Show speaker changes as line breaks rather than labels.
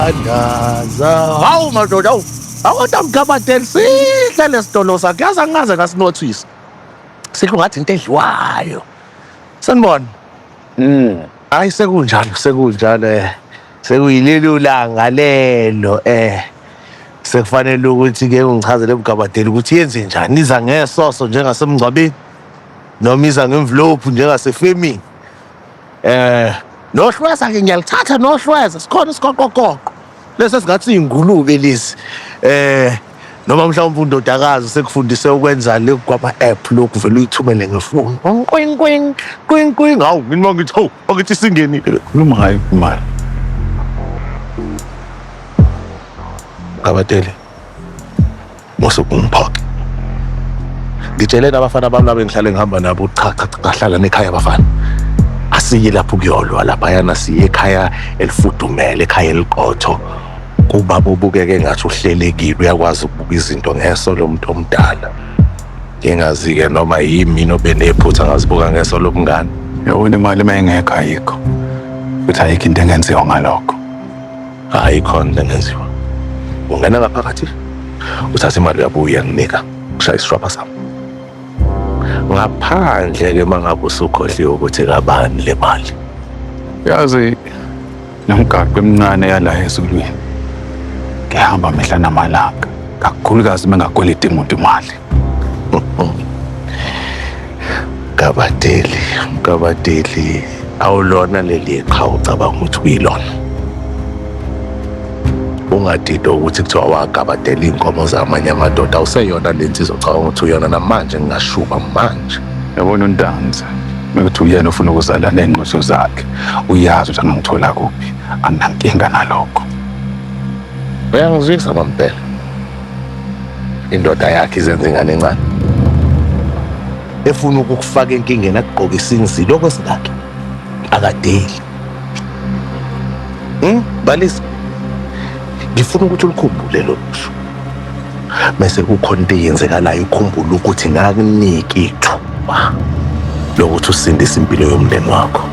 Siyathandaza. Hawu madoda, hawu. Awu mgabadeli sihle lesitolo sakhe. Yazi angaze ngasinothisa. Sihle ungathi into edliwayo. Sanibona. Hayi sekunjalo, sekunjalo eh. Sekuyilelo langa lelo eh. Sekufanele ukuthi ke ungichazele mgabadeli ukuthi yenze njani. Iza ngesoso njengasemngcwabeni noma iza ngemvilophu njengasefemini. Eh nohlweza ke ngiyalithatha nohlweza sikhona isigoqogoqo lesi esingathi ingulube lesi eh noma mhlawumbe undodakazi sekufundise ukwenza le kwama app lokhu vele uyithumele ngefoni qing qing qing qing hawu ngini mangithi hawu angithi singenile.
Khuluma ngayo imali.
Gabatele Musukungiphaka. Ngitsheleni abafana bami laba engihlale ngihamba nabo cha cha cha hlala nekhaya abafana. Asiye lapho kuyolwa laphayana siye ekhaya elifudumele ekhaya eliqotho. Kubaba obukeke engathi uhlelekile uyakwazi ukubuka izinto ngeso lomuntu omdala. Ngingazi-ke noma yimi mina obe nephutha ngazibuka ngeso lobungane.
Yabona imali uma ingekho ayikho. Futhi ayikho into engenziwa ngalokho.
Ayikho into engenziwa. Ungena ngaphakathi uthatha imali uyabuya uyanginika kushaya isishwapha sami. Ngaphandle-ke uma ngabe usukhohliwe ukuthi kabani le mali.
Yazi nemigaqo emincane yala ezulwini ngihamba mihla namalanga kakhulukazi uma ngakweleti muntu imali.
Mgabadeli, Mgabadeli, awulona leli qhawe ucabanga ukuthi uyilona. Ungadidwa ukuthi kuthiwa wagabadela iy'nkomo zamanye amadoda, awuseyona le nsizwa ocabanga ukuthi uyona namanje ngingashuba manje.
Yabona uNtanzi mekuthi uyena ofuna ukuzala ney'nqoso zakhe uyazi ukuthi angangithola kuphi anginankinga nalokho.
Uyangizwisa mampela. Indoda yakhe izenza ingane encane. Efuna ukukufaka enkingeni akugqokisa inzilo okwesingakhi. Akadeli. Balisa. Ngifuna ukuthi ulikhumbule lolu sho. Mese kukhona into eyenzekalayo ukhumbule ukuthi ngakunika ithuba lokuthi usindise impilo yomndeni wakho.